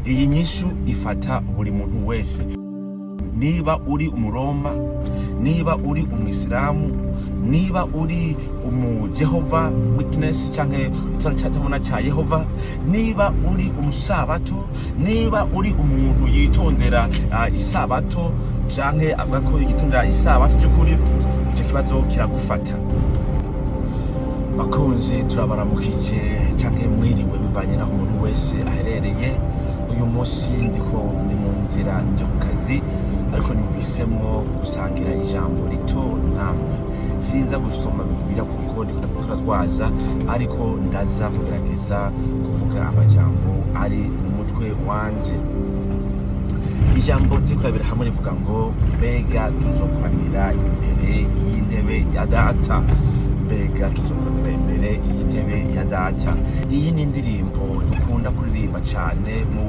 Iyi nyishu ifata buri muntu wese, niba uri Umuroma, niba uri Umwisilamu, niba uri umu Jehovah Witness canke itora cyatabona ca Yehova, niba uri umusabato, niba uri umuntu yitondera isabato canke avuga ko yitondera isabato by'ukuri, icyo kibazo kiragufata. Bakunzi, turabaramukije canke mwiriwe, bivanye naho umuntu wese aherereye. Uyu munsi ndiko ndi mu nzira nja ku kazi, ariko numvisemwo gusangira ijambo rito namwe. Sinza gusoma Bibiliya kuko ndiko turatwaza, ariko ndaza kugerageza kuvuga amajambo ari mu mutwe wanje. Ijambo turi kurabira hamwe rivuga ngo: "Mbega tuzokoranira imbere y'intebe ya Data? Mbega tuzokoranira imbere y'intebe ya Data?" Iyi ni indirimbo dukunda kuririmba cyane mu